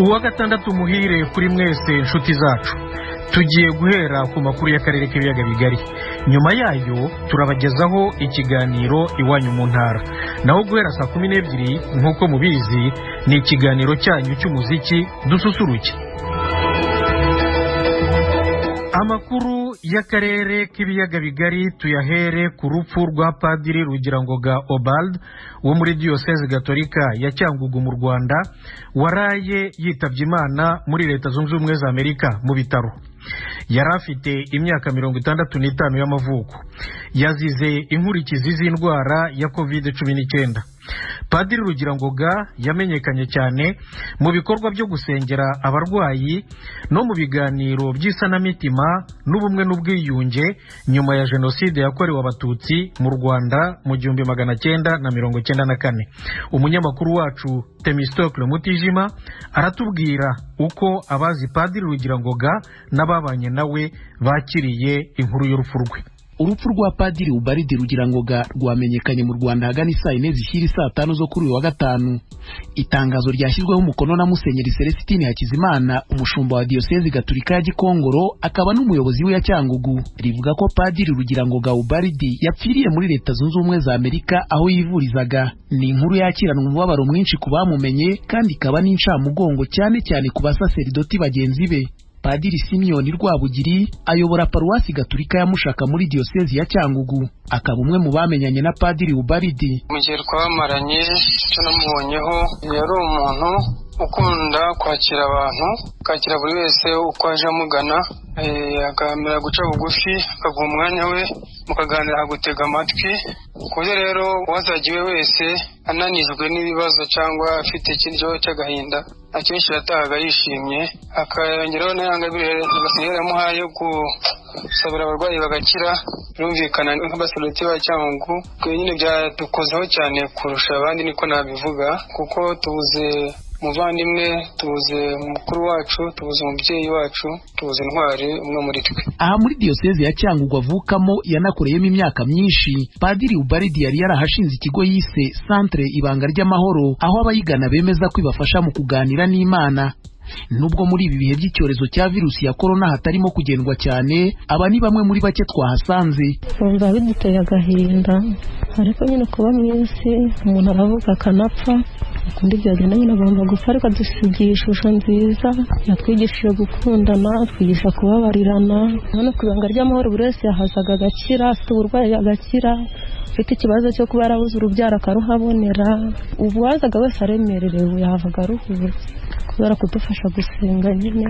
Uwa gatandatu muhire kuri mwese, inshuti zacu. Tugiye guhera ku makuru y'akarere k'ibiyaga bigari. Nyuma yayo turabagezaho ikiganiro Iwanyu mu Ntara. Naho guhera saa 12, nk'uko mubizi, ni ikiganiro cyanyu cy'umuziki Dususuruke. Amakuru y'akarere k'ibiyaga bigari tuyahere ku rupfu rwa Padiri Rugirangoga Obald wo muri Diyoseze Gatolika ya Cyangugu mu Rwanda, waraye yitabye Imana muri Leta Zunze Ubumwe za Amerika mu bitaro. Yari afite imyaka 65 y'amavuko. Yazize inkurikizi z'indwara ya COVID-19. Padiri Rugirangoga yamenyekanye cyane mu bikorwa byo gusengera abarwayi no mu biganiro by'isanamitima n'ubumwe n'ubwiyunge nyuma ya Jenoside yakorewe Abatutsi mu Rwanda mu 1994. Umunyamakuru wacu Temistocle Mutijima aratubwira uko abazi Padiri Rugirangoga n'ababanye nawe bakiriye inkuru y'urupfu rwe. Urupfu rwa Padiri Ubaridi Rugirangoga rwamenyekanye mu Rwanda ahagana isaa 4 zishyira isaa 5 zo kuri uyu wa gatanu. Itangazo ryashyizweho umukono na Musenyeri Celestine Hakizimana, umushumba wa Diyosezi Gatulika ya Gikongoro akaba n'umuyobozi w'iya Cyangugu, rivuga ko Padiri Rugirangoga Ubaridi yapfiriye muri Leta Zunze Ubumwe za Amerika aho yivurizaga. Ni inkuru yakiranwa umubabaro mwinshi ku bamumenye, kandi ikaba n'incamugongo cyane cyane ku basaseridoti bagenzi be. Padiri Simiyoni Rwabugiri ayobora Paruwasi Gatulika ya Mushaka muri Diyosezi ya Cyangugu, akaba umwe mu bamenyanye na Padiri Ubaridi. Mu gihe twamaranye, icyo namubonyeho, yari umuntu ukunda kwakira abantu, akakira buri wese uko aje amugana, akamera guca bugufi, akaguha umwanya we mukaganira, akagutega amatwi, ku buryo rero uwazagiwe wese ananijwe n'ibibazo cyangwa afite ikindi kibazo cy'agahinda, akenshi yatahaga yishimye. Akayongeraho n'ayangabire yamuhaye yo gusabira abarwayi bagakira. Birumvikana, nk'abasaseridoti ba Cyangugu nyine byadukozeho cyane kurusha abandi, niko nabivuga, kuko tubuze umuvandimwe, tubuze mukuru wacu, tubuze umubyeyi wacu, tubuze intwari, umwe muri twe. Aha muri Diyoseze ya Cyangugu avukamo yanakoreyemo imyaka myinshi, Padiri Ubaridi yari yarahashinze ikigo yise Centre Ibanga ry'Amahoro, aho abayigana bemeza ko ibafasha mu kuganira n'Imana. Nubwo muri ibi bihe by'icyorezo cya virusi ya korona hatarimo kugendwa cyane, aba ni bamwe muri bake twahasanze. Bumva biduteye agahinda, ariko nyine kuba mu isi umuntu aravuga akanapfa, ukundi byagenda nyine agomba gupfa. Ariko dusigiye ishusho nziza, yatwigishije gukundana, twigisha kubabarirana. Hano ku Ibanga ry'Amahoro buri wese yahazaga agakira, afite uburwayi agakira, ufite ikibazo cyo kuba yarabuze urubyaro akaruhabonera. Ubu wazaga wese aremererewe yahavaga aruhutse kubera kudufasha gusenga nyine.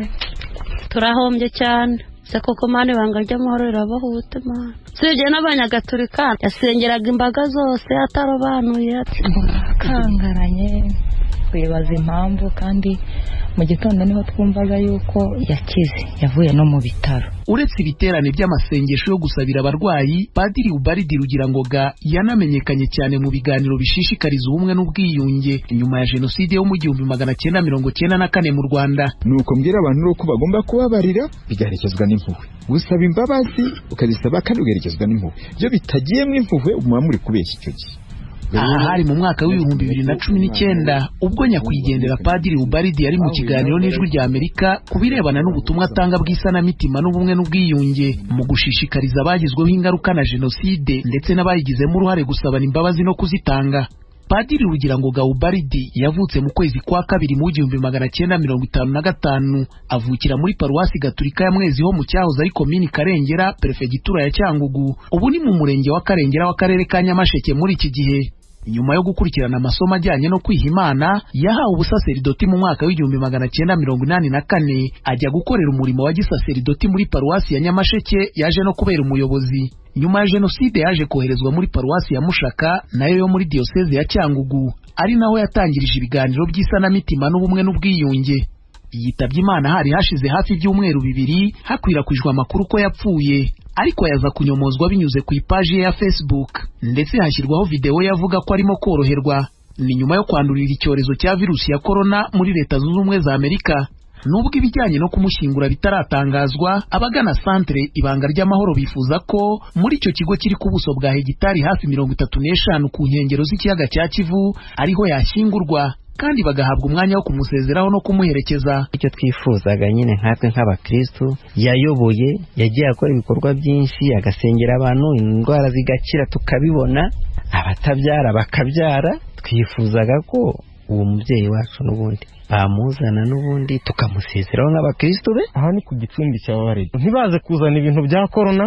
Turahombye cyane se koko Mana, Ibanga ry'Amahoro rirabahuta Mana. Usibye n'abanyagatulika, yasengeraga imbaga zose atarobanuye. Kangaranye twibaza impamvu, kandi mu gitondo niho twumvaga yuko yakize, yavuye no mu bitaro. Uretse ibiterane by'amasengesho yo gusabira abarwayi, Padiri Ubaridi Rugirangoga yanamenyekanye cyane mu biganiro bishishikariza ubumwe n'ubwiyunge nyuma ya Jenoside yo mu 1994 mu Rwanda. Nuko mbwira abantu ko bagomba kubabarira, bigaherekezwa n'impuhwe. Gusaba imbabazi ukazisaba kandi ugaherekezwa n'impuhwe. Iyo bitagiyemo impuhwe, muba muri kubeshya icyo gihe. Aha hari mu mwaka w'2019, ubwo nyakwigendera Padiri Ubaridi yari mu kiganiro n'Ijwi rya Amerika ku birebana n'ubutumwa atanga bw'isanamitima n'ubumwe n'ubwiyunge, mu gushishikariza abagizweho ingaruka na Jenoside ndetse n'abayigizemo uruhare gusabana imbabazi no kuzitanga. Padiri Rugirangoga Ubaridi yavutse mu kwezi kwa kabiri mu 1955, avukira muri Paruwasi Gatulika ya Mwezi ho mu cyahoze ari Komini Karengera, Perefegitura ya Cyangugu, ubu ni mu murenge wa Karengera w'akarere ka Nyamasheke muri iki gihe. Nyuma yo gukurikirana amasomo ajyanye no kwiha Imana, yahawe ubusaseridoti mu mwaka w'1984, ajya gukorera umurimo wa gisaseridoti muri Paruwasi ya Nyamasheke, yaje no kubera umuyobozi. Nyuma ya Jenoside yaje koherezwa muri Paruwasi ya Mushaka, nayo yo muri Diyoseze ya Cyangugu, ari naho yatangirije ibiganiro by'isanamitima n'ubumwe n'ubwiyunge. Yitabye Imana hari hashize hafi ibyumweru 2 hakwirakwijwe amakuru ko yapfuye, ariko yaza kunyomozwa binyuze ku ipaji ye ya Facebook, ndetse hashyirwaho videwo yavuga ko arimo koroherwa. Ni nyuma yo kwandurira icyorezo cya virusi ya korona muri Leta Zunze Ubumwe za Amerika. Nubwo ibijyanye no kumushyingura bitaratangazwa, abagana Santere Ibanga ry'Amahoro bifuza ko muri icyo kigo kiri ku buso bwa hegitari hafi 35 ku nkengero z'ikiyaga cya Kivu ariho yashyingurwa. kandi bagahabwa umwanya wo kumusezeraho no kumuherekeza. Icyo twifuzaga nyine nkatwe nk'abakristu, yayoboye, yagiye akora ibikorwa byinshi, agasengera abantu indwara zigakira tukabibona, abatabyara bakabyara. Twifuzaga ko uwo mubyeyi wacu n'ubundi bamuzana n'ubundi tukamusezeraho nk'abakristu be. Aha ni ku gicumbi cya Barega, ntibaze kuzana ibintu bya korona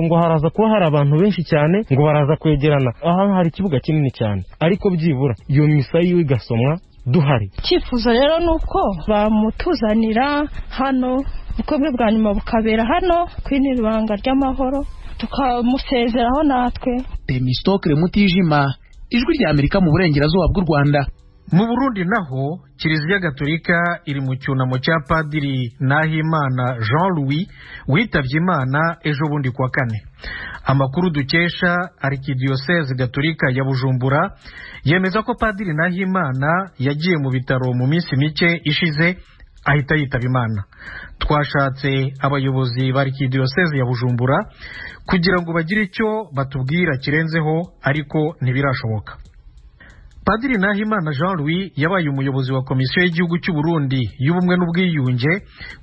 ngo haraza kuba hari abantu benshi cyane, ngo baraza kwegerana. Aha hari ikibuga kinini cyane, ariko byibura iyo misa yiwe igasomwa duhari. Icyifuzo rero ni uko bamutuzanira hano, ubukwe bwa nyuma bukabera hano kw'iri banga ry'amahoro, tukamusezeraho natwe. Temistokle Mutijima, Ijwi rya Amerika mu burengerazuba bw'u Rwanda. Mu Burundi naho Kiliziya Gatolika iri mu cyunamo cya Padiri Nahimana Jean Louis witabye Imana ejo bundi kuwa kane. Amakuru dukesha Archdiocese Gatolika ya Bujumbura yemeza ko Padiri Nahimana yagiye mu bitaro mu minsi mike ishize ahita yitaba Imana. Twashatse abayobozi ba Archdiocese ya Bujumbura kugira ngo bagire icyo batubwira kirenzeho, ariko ntibirashoboka. Padiri Nahimana Jean Louis yabaye umuyobozi wa Komisiyo y'Igihugu cy'u Burundi y'ubumwe n'ubwiyunge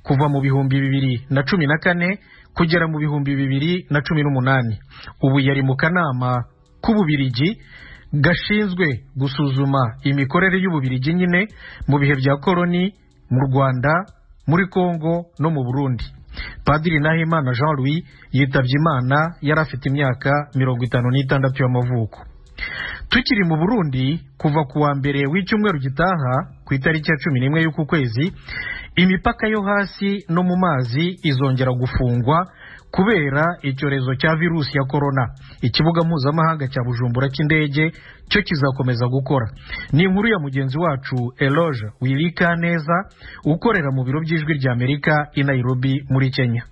kuva mu 2014 kugera mu 2018. Ubu yari mu kanama k'Ububirigi gashinzwe gusuzuma imikorere y'Ububirigi nyine mu bihe bya koloni mu Rwanda, muri Kongo no mu Burundi. Padiri Nahimana Jean Louis yitabye Imana yari afite imyaka 56 y'amavuko. Tukiri mu Burundi, kuva ku wa mbere w'icyumweru gitaha ku itariki ya 11 y'uku kwezi, imipaka yo hasi no mu mazi izongera gufungwa kubera icyorezo cya virusi ya corona. Ikibuga mpuzamahanga cya Bujumbura cy'indege cyo kizakomeza gukora. Ni inkuru ya mugenzi wacu Eloge Wilikaneza ukorera mu biro by'Ijwi rya Amerika i Nairobi muri Kenya.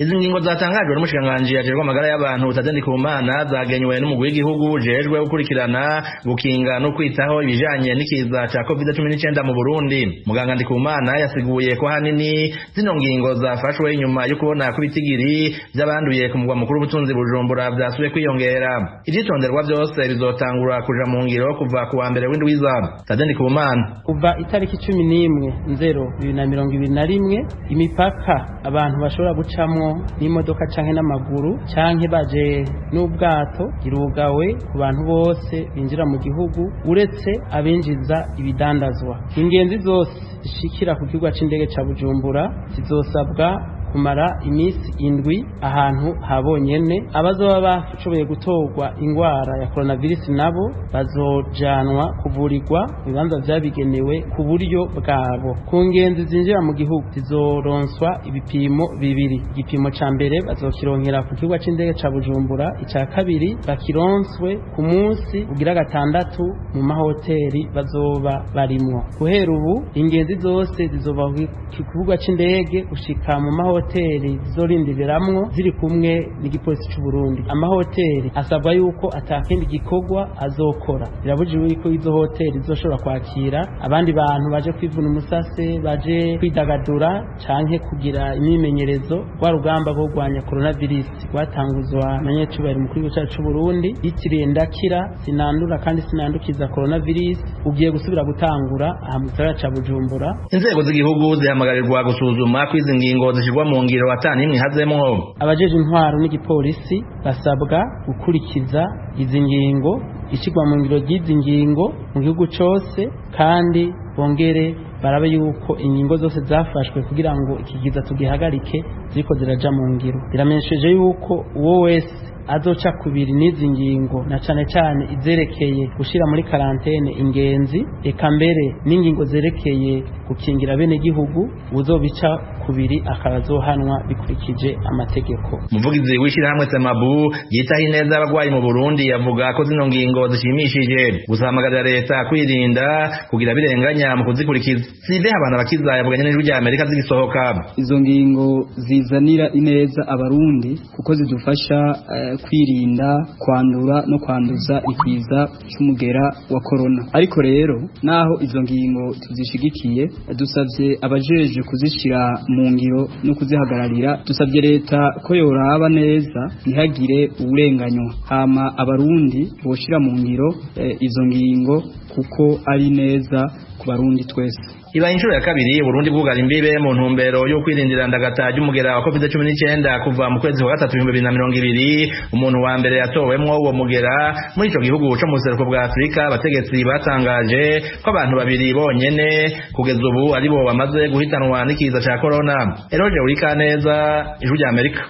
Izi ngingo zatangajwe n'umushikiranganji ajejwe amagara y'abantu Tadei Ndikumana zagenywe n'umugwi w'igihugu ujejwe gukurikirana, gukinga no kwitaho ibijanye n'ikiza ca COVID-19 mu Burundi. Muganga Ndikumana yasiguye ko hanini zino ngingo zafashwe inyuma yo kubona ko ibitigiri by'abanduye ku mugwa mukuru w'ubutunzi Bujumbura vyasubiye kwiyongera. Ivyitonderwa vyose bizotangura kuja mu ngiro kuva ku wa mbere w'indwiza. Tadei Ndikumana: kuva itariki 11/0/2021 imipaka abantu bashobora gucamwo n'imodoka canke n'amaguru canke baje n'ubwato irugawe ku bantu bose binjira mu gihugu uretse abinjiza ibidandazwa. Ingenzi zose zishikira ku kibuga c'indege ca Bujumbura zizosabwa kumara iminsi 7 ahantu habonyene. Abazoba bashoboye gutorwa ingwara ya coronavirus nabo bazojanwa kuvurirwa mu bibanza vyabigenewe ku buryo bwabo. Ku ngenzi zinjira mu gihugu zizoronswa ibipimo 2. Igipimo ca mbere bazokironkera ku kibuga c'indege ca Bujumbura, ica kabiri bakironswe ku munsi ugira 6 mu mahoteli bazoba barimwo. Guhera ubu ingenzi zose zizoba ku kibuga c'indege gushika mu mahoteli zizorindiriramwo ziri kumwe n'igipolisi c'u Burundi. Amahoteli asabwa yuko atakindi gikorwa azokora. Birabujijwe yuko izo hoteli zizoshobora kwakira abandi bantu baje kwivuna umusase, baje kwidagadura canke kugira imyimenyerezo. Rwa rugamba rwo kurwanya coronavirus rwatanguzwa na nyacubahiro mukuru w'igihugu cacu c'u Burundi yitiriye ndakira sinandura kandi sinandukiza coronavirus ugiye gusubira gutangura aha mu gisagara ca Bujumbura. Inzego z'igihugu zihamagarirwa gusuzuma ko izi ngingo zishirwa mu ngiro atani imwe hazemwo. Abajeje intwaro n'igipolisi basabwa gukurikiza izi ngingo, ishirwa mu ngiro ry'izi ngingo mu gihugu cose, kandi bongere barabe yuko ingingo zose zafashwe kugira ngo ikigiza tugihagarike ziriko ziraja mu ngiro. Biramenyesheje yuko uwo wese azoca kubiri n'izi ngingo, na cane cane izerekeye gushira muri karantene ingenzi, eka mbere n'ingingo zerekeye gukingira bene gihugu, uzobica kubiri akabazohanwa bikurikije amategeko. Umuvugizi w'ishirahamwe Semabu yitaho ineza y'abagwayi mu Burundi yavuga ko zino ngingo zishimishije, gusa ahamagarira leta kwirinda kugira birenganya mu kuzikurikiza. Sive abantu bakiza yavuganye n'Ijwi rya Amerika zigisohoka. Izo ngingo zizanira ineza abarundi kuko zidufasha kwirinda kwandura no kwanduza ikiza cy'umugera wa corona. Ariko rero naho izo ngingo tuzishigikiye, Dusabye abajeje kuzishyira mu ngiro no kuzihagararira. Dusabye leta ko yoraba neza ntihagire uburenganywa, hama Abarundi boshira mu ngiro izo ngingo kuko ari neza ku Barundi twese. Ibaye inshuro ya kabiri Burundi bwugara imbibe mu ntumbero yo kwirindira ndagata ry'umugera wa COVID-19 kuva mu kwezi kwa gatatu 2020. Umuntu wa mbere yatowemwo uwo mugera muri ico gihugu co mu buseruko bwa Afrika, abategetsi batangaje ko abantu babiri bonyene kugeza ubu aribo bamaze guhitanwa n'ikiza ca corona. Eroje Urikaneza, Ijwi rya Amerika.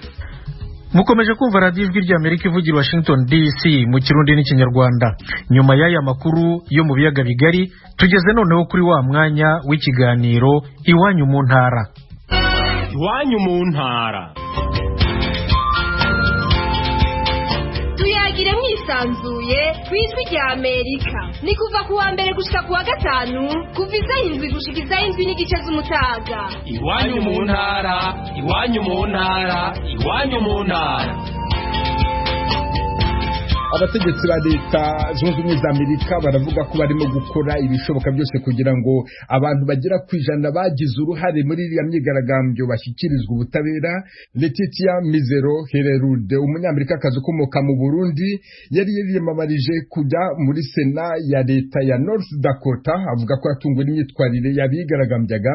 Mukomeje kumva radiyo Ijwi rya Amerika ivugira Washington DC mu Kirundi n'Ikinyarwanda. Nyuma y'aya makuru yo mu biyaga bigari, tugeze noneho kuri wa mwanya w'ikiganiro Iwanyu mu Ntara. Iwanyu mu Ntara. Tuyagire mwisanzuye ku Ijwi rya Amerika. Ni kuva ku wa mbere gushika ku wa gatanu, kuva isaha 7 gushika isaha 7:30 z'umutaga. Iwanyu mu Ntara, Iwanyu mu Ntara, Iwanyu mu Ntara. Abategetsi ba Leta Zunze Ubumwe za Amerika baravuga ko barimo gukora ibishoboka byose kugira ngo abantu bagera ku 100 bagize uruhare muri iriya myigaragambyo bashyikirizwe ubutabera. Letitia Mizero Hererude, umunyamerikakazi ukomoka mu Burundi, yari yiyamamarije kujya muri Sena ya leta ya North Dakota, avuga ko yatunguwe n'imyitwarire y'abigaragambyaga.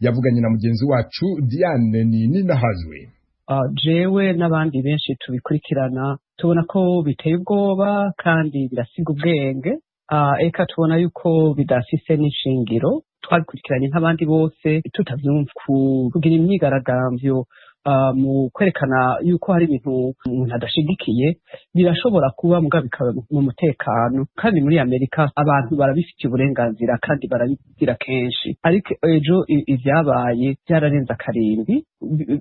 Yavuganye na mugenzi wacu Diane Ninahazwe. Jewe n'abandi benshi tubikurikirana tubona ko biteye ubwoba kandi birasiga ubwenge. Eka tubona yuko bidafise n'inshingiro. Twabikurikiranye nk'abandi bose tutavyumva. Kugira imyigaragambyo mu kwerekana yuko hari ibintu umuntu adashigikiye birashobora kuba, mugabo bikaba mu mutekano. Kandi muri Amerika abantu barabifitiye uburenganzira kandi barabigira kenshi, ariko ejo ivyabaye byararenze akarindwi.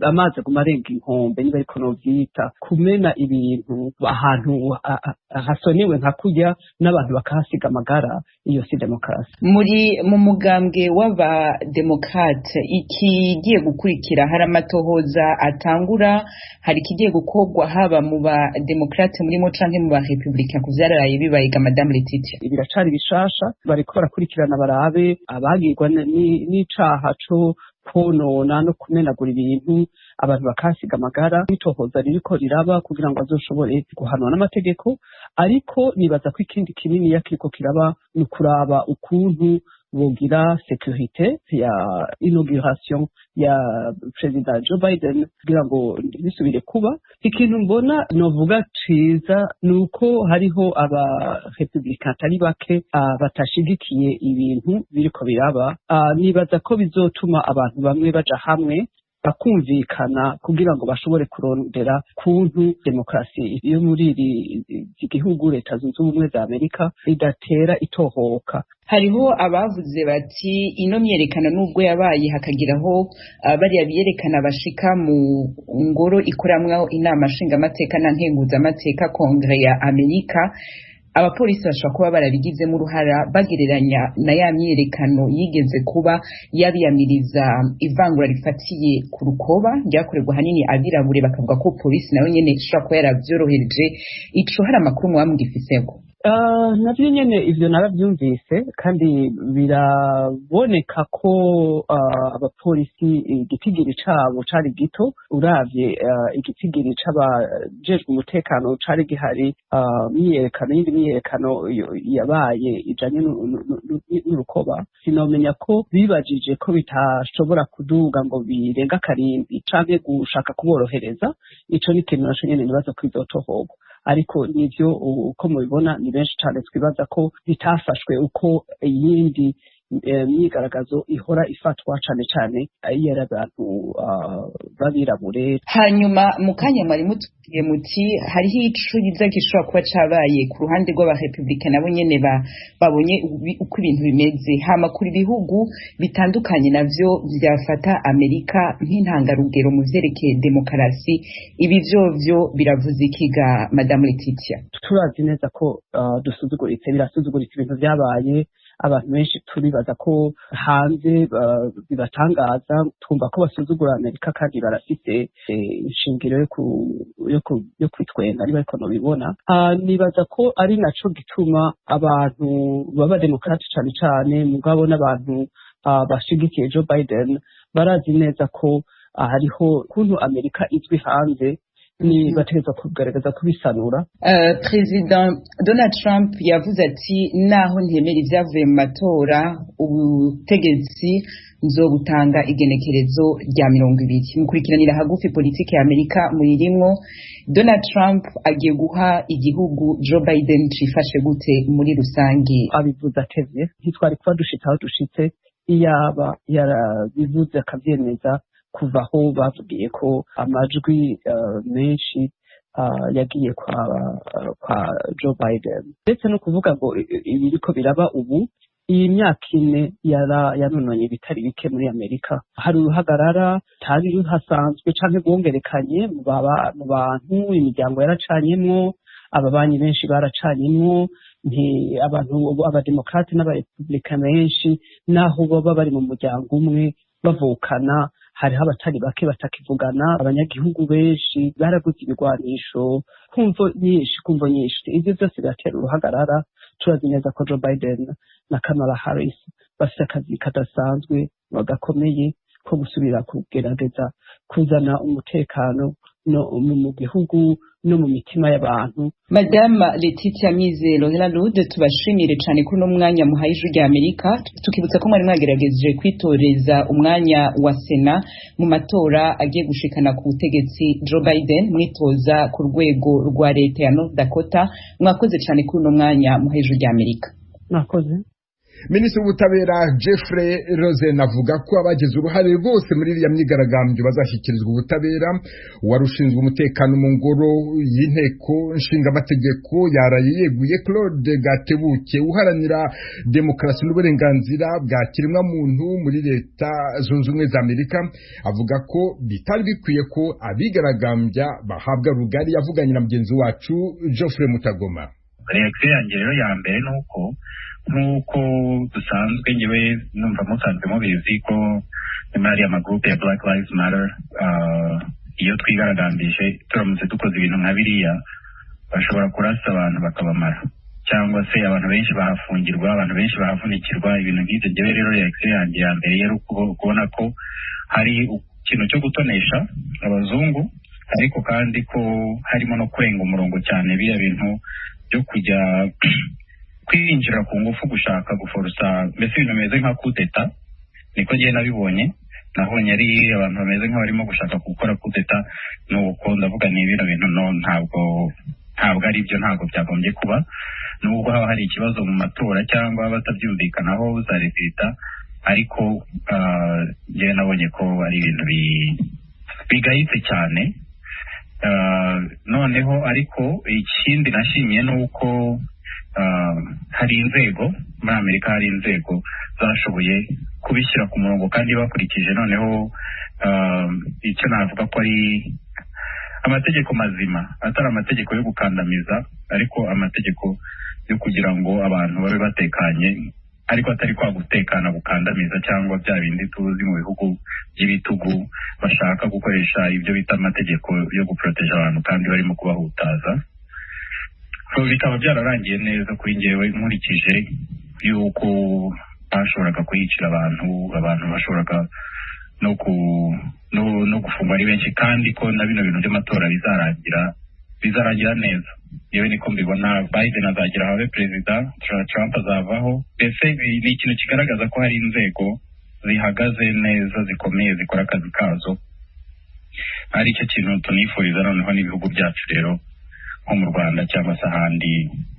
Amazi aguma arenga inkombe, niba ariko novyita, kumena ibintu ahantu hasonewe nka kurya n'abantu bakahasiga amagara, iyo si demokarasi. Muri mu mugambwe w'abademokrate, ikigiye gukurikira hari amatohoza atangura, hari ikigiye gukorwa haba mu bademokrate murimo canke mu ba republicain ku vyaraye bibaye ga Madame Letitia? Biracari bishasha, bariko barakurikirana barabe abagirwa n'icaha co konona no kumenagura ibintu, abantu bakahasiga amagara. Itohoza ririko riraba kugira ngo azoshobore guhanwa n'amategeko, ariko nibaza ko ikindi kininiya kiriko kiraba ni ukuraba ukuntu bogira sécurité ya inauguration ya Perezida Joe Biden kugira ngo ntibisubire kuba. Ikintu mbona novuga ciza ni uko hariho aba republicain atari bake batashigikiye ibintu biriko biraba. Nibaza ko bizotuma abantu bamwe baja hamwe bakumvikana kugira ngo bashobore kurondera kuntu demokarasi yo muri iri gihugu Leta Zunze Ubumwe za Amerika idatera itohoka. Hariho abavuze bati ino myerekano nubwo yabaye hakagiraho bariya biyerekana bashika mu ngoro ikoramwo inama nshingamateka na nkenguzamateka, Kongre ya Amerika, abapolisi bashobora kuba barabigizemo uruhara, bagereranya na ya myiyerekano yigeze kuba yabiyamiriza ivangura rifatiye ku rukoba ryakorerwa ahanini abirabure, bakavuga ko polisi nayo nyene ishobora kuba yaravyorohereje. Ico hari amakuru muba mugifiseko? Navyo nyene ivyo naravyumvise, kandi biraboneka ko abapolisi igitigiri cabo cari gito uravye igitigiri c'abajejwe umutekano cari gihari. Myiyerekano, yindi myiyerekano yabaye ijanye n'urukoba, sinomenya ko bibajije ko bitashobora kuduga ngo birenga akarimbi canke gushaka kuborohereza. Ico ni ikintu naco nyene nibaza ko bizotohorwa, ariko nivyo uko mubibona ni benshi cane twibaza ko bitafashwe uko iyindi myigaragazo ihora ifatwa, cane cane iyo ari abantu b'abirabure. Hanyuma mu kanya mwari mutubwiye muti hariho ico yiza gishobora kuba cabaye ku ruhande rw'abarepublika, nabo nyene babonye uko ibintu bimeze, hama kuri ibihugu bitandukanye navyo vyafata Amerika nk'intangarugero mu vyerekeye demokarasi, ibi vyovyo biravuze iki ga Madame Letitia? Turazi neza ko dusuzuguritse, birasuzuguritse ibintu vyabaye. Abantu benshi turibaza ko hanze bibatangaza, twumva ko basuzugura Amerika kandi barafise inshingiro yo kwitwenga niba ariko nobibona. Nibaza ko ari naco gituma abantu b'abademokrati cane cane, mugabo n'abantu Bashigikiye Joe Biden barazi neza ko hariho kuntu Amerika izwi hanze, ni bategerezwa kugaragaza kubisanura. Perezida Donald Trump yavuze ati: "Naho ntemera ibyavuye mu matora, ubutegetsi nzobutanga igenekerezo rya 20." Mukurikiranira hagufi politiki ya Amerika muyirimwo, Donald Trump agiye guha igihugu Joe Biden cifashe gute muri rusange? Abivuze atevye. Ntitwari kuba dushitse aho dushitse iyaba yarabivuze akavyemeza kuva aho bavugiye ko amajwi menshi yagiye kwa Joe Biden. Ndetse no kuvuga ngo ibiriko biraba ubu, iyi myaka 4 yanononye ibitari bike muri Amerika. Hari uruhagarara tari ruhasanzwe canke rwongerekanye mu bantu, imiryango yaracanyemwo, ababanyi benshi baracanyemwo. Abantu abademokrate n'abarepublika benshi, naho baba bari mu muryango umwe bavukana, hariho abatari bake batakivugana. Abanyagihugu benshi baraguze ibigwanisho kumvo nyinshi, kumvo nyinshi. Ivyo vyose biratera uruhagarara. Turazi neza ko Joe Biden na Kamala Harris bafite akazi kadasanzwe gakomeye ko gusubira kugerageza kuzana umutekano no mu gihugu no mu mitima y'abantu. Madame Letitia Mizero Helalude, tubashimire cyane kuri uno mwanya muhaye Ijwi rya Amerika. Tukibutsa ko mwari mwagerageje kwitoreza umwanya wa Sena mu matora agiye gushikana ku butegetsi Joe Biden, mwitoza ku rwego rwa leta ya North Dakota. Mwakoze cyane kuri uno mwanya muhaye Ijwi rya Amerika. Mwakoze. Minisitiri w'Ubutabera Jeffrey Rosen avuga ko abagize uruhare bose muri iriya myigaragambyo bazashyikirizwa ubutabera. Wari ushinzwe umutekano mu ngoro y'inteko nshingamategeko yaraye yeguye. Claude Gatebuke, uharanira demokarasi n'uburenganzira bwa kiremwamuntu muri Leta Zunze Ubumwe za Amerika, avuga ko bitari bikwiye ko abigaragambya bahabwa rugari. Yavuganye na mugenzi wacu Geoffrey Mutagoma. Réaction yanjye rero ya mbere ni uko, nk'uko dusanzwe, ngewe numva musanzwe mubizi ko nyuma y'ariya magurupe ya Black Lives Matter, iyo twigaragambije, turamutse dukoze ibintu nka biriya, bashobora kurasa abantu bakabamara, cyangwa se abantu benshi bahafungirwa, abantu benshi bahavunikirwa, ibintu nk'ibyo. Ngewe rero réaction yanjye ya mbere yari kubona ko hari ikintu cyo gutonesha abazungu, ariko kandi ko harimo no kurenga umurongo cyane, biriya bintu byo kujya kwinjira ku ngufu, gushaka guforosa, mbese ibintu bimeze nka kudeta. Niko ngiye nabibonye. Nabonye ari abantu bameze nk'abarimo gushaka gukora kudeta. Nuko ndavuga ni bino bintu no ntabwo ari byo, ntabwo byagombye kuba, nubwo haba hari ikibazo mu matora cyangwa batabyumvikanaho za leta. Ariko ngewe nabonye ko ari ibintu bigayitse cyane. Noneho ariko ikindi nashimiye ni uko hari inzego muri Amerika, hari inzego zashoboye kubishyira ku murongo kandi bakurikije noneho icyo navuga ko ari amategeko mazima, atari amategeko yo gukandamiza, ariko amategeko yo kugira ngo abantu babe batekanye, ariko atari kwa gutekana gukandamiza cyangwa bya bindi tuzi mu bihugu by'ibitugu bashaka gukoresha ibyo bita amategeko yo guporoteja abantu kandi barimo kubahutaza. So bikaba byararangiye neza kuri ngewe, nkurikije yuko bashoboraga kuyicira abantu, abantu bashoboraga no gufungwa ari benshi, kandi ko na bino bintu by'amatora bizarangira neza. Yewe niko mbibona. Biden azagera ahabe perezida, Trump azavaho. Mbese ni ikintu kigaragaza ko hari inzego zihagaze neza, zikomeye, zikora akazi kazo. Ari cyo kintu tunifuriza noneho n'ibihugu byacu rero, nko mu Rwanda cyangwa se ahandi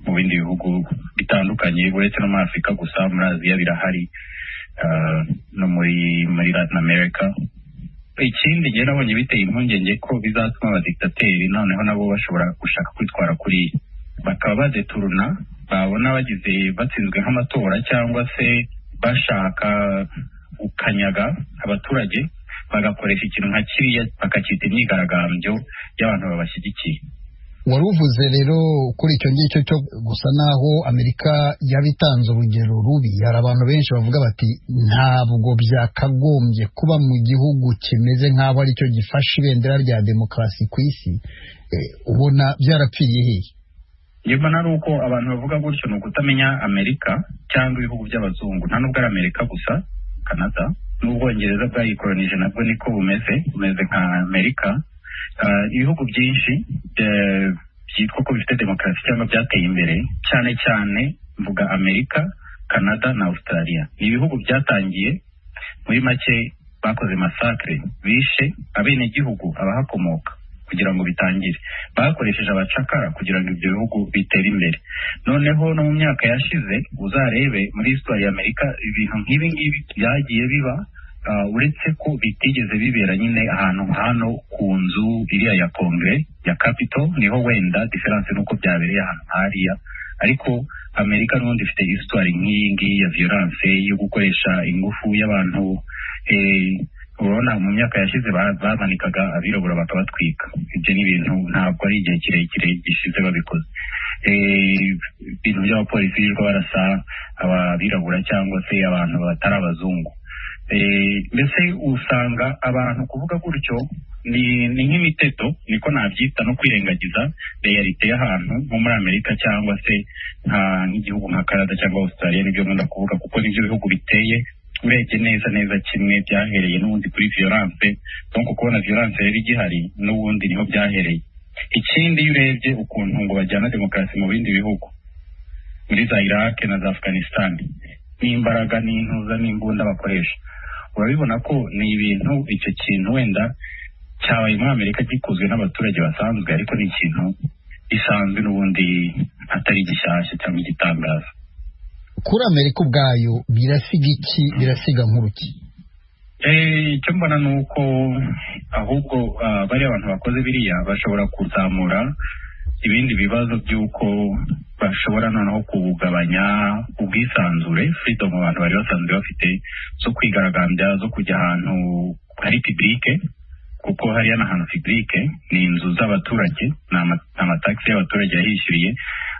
mu bindi bihugu bitandukanye, uretse no muri Afurika gusa, muri Aziya birahari, no muri Latin America. Ikindi ngewe nabonye biteye impungenge ko bizatuma abadikitateri noneho nabo bashobora gushaka kwitwara kuri, bakaba badeturuna, babona bagize batsinzwe nk'amatora cyangwa se bashaka gukanyaga abaturage, bagakoresha ikintu nka kiriya bakacyita imyigaragambyo y'abantu babashyigikiye. Wari uvuze rero kuri icyo ngicyo cyo gusa naho Amerika yabitanze urugero rubi. Hari abantu benshi bavuga bati ntabwo byakagombye kuba mu gihugu kimeze nk'aho aricyo gifashe ibendera rya demokarasi ku isi. Ubona byarapfiriye hehe? Njye mbona ari uko abantu bavuga gutyo ni ukutamenya Amerika cyangwa ibihugu by'abazungu. Nta nubwo ari Amerika gusa. Canada n'Ubwongereza bwayikoronije nabwo niko bumeze nka Amerika. Ibihugu byinshi byitwa ko bifite demokarasi cyangwa byateye imbere, cyane cyane mvuga Amerika, Canada na Australia, ni ibihugu byatangiye muri make bakoze masakre, bishe abenegihugu abahakomoka kugira ngo bitangire, bakoresheje abacakara kugira ngo ibyo bihugu bitere imbere. Noneho no mu myaka yashize uzarebe muri histoire ya Amerika ibintu nk'ibi ngibi byagiye biba, uretse ko bitigeze bibera nyine ahantu hano ku nzu iriya ya Kongre ya Capitol, niho wenda diferanse nuko byabereye ahantu hariya, ariko Amerika n'ubundi ifite histoire nk'iyi ngiyi ya violence yo gukoresha ingufu y'abantu. Urabona mu myaka yashize bamanikaga abirabura bakabatwika, ibyo ni ibintu ntabwo ari igihe kirekire gishize babikoze. Ibintu by'abapolisi birirwa barasa abirabura cyangwa se abantu batari abazungu. Mbese usanga abantu kuvuga gutyo ni nk'imiteto, niko nabyita, no kwirengagiza realite y'ahantu nko muri Amerika cyangwa se nk'igihugu nka Canada cyangwa Australia, nibyo nkunda kuvuga kuko nibyo bihugu biteye urebye neza neza kimwe byahereye n'ubundi kuri violence. Donc kubona violence rero igihari n'ubundi niho byahereye. Ikindi iyo urebye ukuntu ngo bajyana demokarasi mu bindi bihugu muri za Iraq na za Afghanistan, n'imbaraga n'intuza n'imbunda bakoresha, urabibona ko ni ibintu icyo kintu wenda cyabaye muri Amerika gikozwe n'abaturage basanzwe, ariko ni ikintu gisanzwe n'ubundi atari gishyashya cyangwa igitangaza. Kuri Amerika ubwayo birasiga iki, birasiga nkuruki? Icyo mbona ni uko ahubwo bariya abantu bakoze biriya bashobora kuzamura ibindi bibazo by'uko bashobora noneho kugabanya ubwisanzure, freedom abantu bari basanzwe bafite zo kwigaragambya, zo kujya ahantu hari publike, kuko hariya n'ahantu publike ni inzu z'abaturage, ni amatagisi y'abaturage yahishyuriye.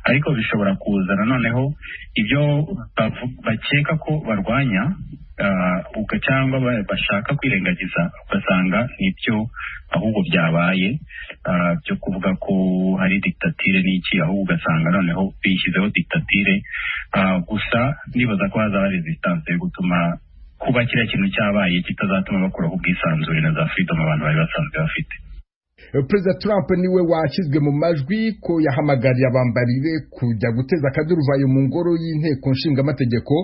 Ariko bishobora kuzana noneho ibyo bakeka ko barwanya cyangwa bashaka kwirengagiza, ugasanga nibyo ahubwo byabaye byo kuvuga ko hari dictature n'iki, ahubwo ugasanga noneho bishyizeho dictature. Gusa nibaza ko hazaba resistance yo gutuma kuba kiriya kintu cyabaye kitazatuma bakuraho ubwisanzure na za freedom abantu bari basanzwe bafite. Perezida Trump niwe washyizwe mu majwi ko yahamagariye abambari be kujya guteza akaduruvayo mu ngoro y'inteko nshingamategeko.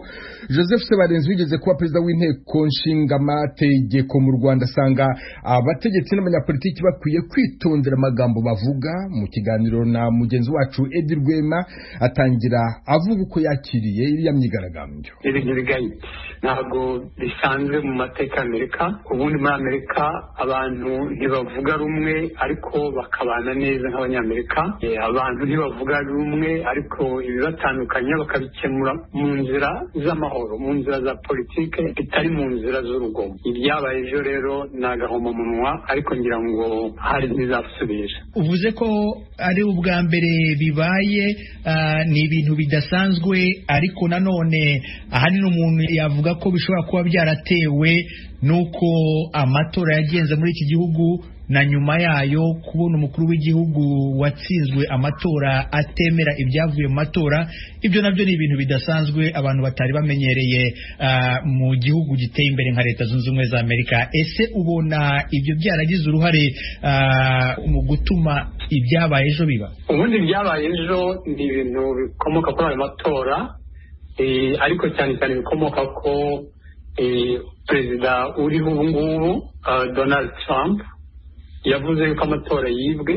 Joseph Sebarenzi wigeze kuba perezida w'inteko nshingamategeko mu Rwanda asanga abategetsi n'abanyapolitiki bakwiye kwitondera amagambo bavuga. Mu kiganiro na mugenzi wacu Edi Rwema atangira avuga uko yakiriye iriya myigaragambyo. Ibintu bigayitse ntabwo bisanzwe mu mateka y'Amerika. Ubundi muri Amerika abantu ntibavuga rumwe ariko bakabana neza nk'abanyamerika. Abantu ntibavuga rumwe ariko ibibatandukanya bakabikemura mu nzira z'amahoro, mu nzira za politike, bitari mu nzira z'urugomo. Ibyabaye ejo rero ni agahomamunwa, ariko ngira ngo hari ntizasubira. Uvuze ko ari ubwa mbere bibaye, ni ibintu bidasanzwe, ariko nanone ahanini umuntu yavuga ko bishobora kuba byaratewe nuko amatora yagenze muri iki gihugu na nyuma yayo kubona umukuru w'igihugu watsinzwe amatora atemera ibyavuye mu matora. Ibyo nabyo ni ibintu bidasanzwe abantu batari bamenyereye mu gihugu giteye imbere nka Leta Zunze Ubumwe za Amerika. Ese ubona ibyo byaragize uruhare mu gutuma ibyabaye ejo biba? Ubundi ibyabaye ejo ni ibintu bikomoka kuri ayo matora, ariko cyane cyane bikomoka ko perezida uriho ubu ngubu Donald Trump yavuze yuko amatora yibwe,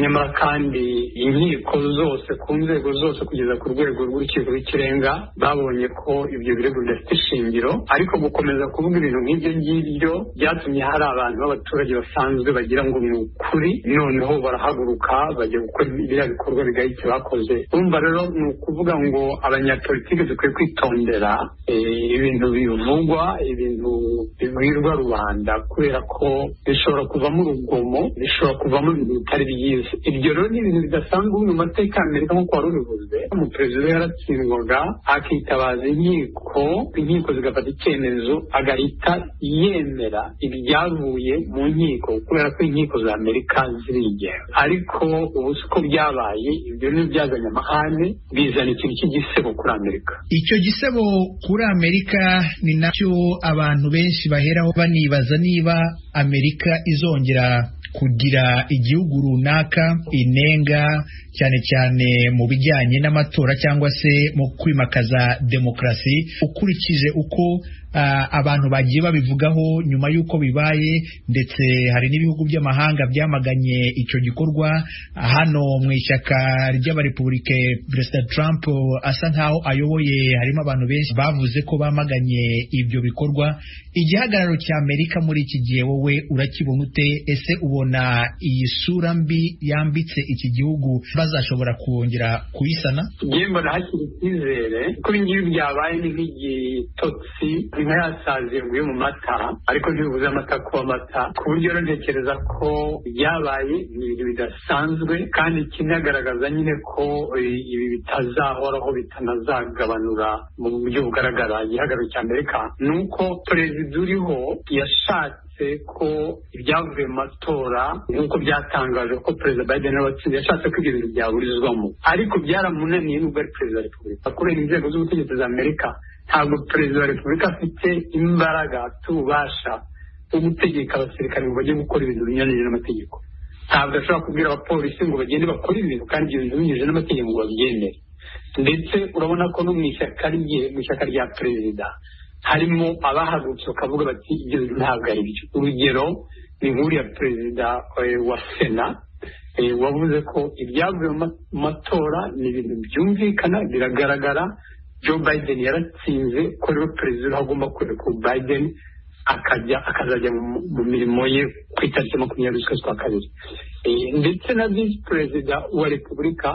nyamara kandi inkiko zose ku nzego zose kugeza ku rwego rw'urukiko rw'ikirenga babonye ko ibyo birego bidafite ishingiro. Ariko gukomeza kuvuga ibintu nk'ibyo ngibyo byatumye hari abantu b'abaturage basanzwe bagira ngo ni ukuri, noneho barahaguruka bajya gukora biriya bikorwa bigayitse bakoze. Urumva rero ni ukuvuga ngo abanyapolitiki dukwiye kwitondera ibintu bivugwa, ibintu bibwirwa rubanda, kubera ko bishobora kuvamo urugomo, bishobora kuvamo ibintu bitari byiza. byiza. Ibyo rero ni ibintu bidasanzwe mu mateka ya Amerika, nk'uko wari ubivuze. Umuperezida yaratsindwaga akitabaza inkiko, inkiko zigafata icyemezo, agahita yemera ibyavuye mu nkiko, kubera ko inkiko za Amerika zirigenga. Ariko ubu siko byabaye. Ibyo ni byazanye amahane, bizana ikintu cy'igisebo kuri Amerika. Icyo gisebo kuri Amerika ni nacyo abantu benshi baheraho banibaza niba Amerika izongera kugira igihugu runaka inenga, cyane cyane mu bijyanye n'amatora cyangwa se mu kwimakaza demokarasi, ukurikije uko abantu bagiye babivugaho nyuma y'uko bibaye. Ndetse hari n'ibihugu by'amahanga byamaganye icyo gikorwa. Hano mu ishyaka ry'abarepubulike Perezida Trump asa nkaho ayoboye, harimo abantu benshi bavuze ko bamaganye ibyo bikorwa. Igihagararo cya Amerika muri iki gihe wowe urakibona ute? Ese ubona iyi sura mbi yambitse iki gihugu bazashobora kongera kuyisana? Njye mbona hakiri icyizere ko ibi ngibi byabaye ni nk'igitotsi, inka yasaziye ngo mu mata, ariko ntibibuze amata kuba amata. Ku buryo rero ntekereza ko byabaye ni ibintu bidasanzwe, kandi kinagaragaza nyine ko ibi bitazahoraho, bitanazagabanura mu buryo bugaragara igihagararo cya Amerika. Ni uko perezida uriho yashatse ko ibyavuye mu matora, nk'uko byatangaje ko perezida Biden watsinze, yashatse ko ibyo bintu byaburizwamo, ariko byaramunaniye nubwo ari perezida wa repubulika, kubera inzego z'ubutegetsi za Amerika. Ntabwo perezida wa repubulika afite imbaraga, afite ububasha bwo gutegeka abasirikare ngo bajye gukora ibintu binyuranyije n'amategeko. Ntabwo ashobora kubwira abapolisi ngo bagende bakore ibintu kandi ibyo bintu binyuranyije n'amategeko ngo babyemere. Ndetse urabona ko no mu ishyaka rye, mu ishyaka rya perezida, harimo abahagurutse bakavuga bati ibyo bintu ntabwo ari byo. Urugero ni nk'uriya perezida wa sena wavuze ko ibyavuye mu matora ni ibintu byumvikana, biragaragara, Joe Biden yaratsinze, ko rero perezida agomba kureka Biden akajya akazajya mu mirimo ye ku itariki 20 z'ukwezi kwa kabiri. Ndetse na visi perezida wa repubulika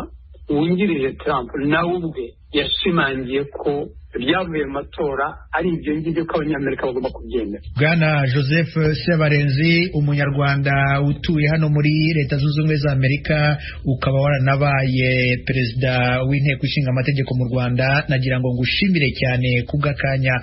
wungirije Trump nawe ubwe yashimangiye ko ibyavuye mu matora ari ibyo ngibyo, ko Abanyamerika bagomba kubyemera. Bwana Joseph Sebarenzi, umunyarwanda utuye hano muri Leta Zunze Ubumwe za Amerika, ukaba waranabaye perezida w'inteko ishinga amategeko mu Rwanda, nagira ngo ngushimire cyane kubw'akanya.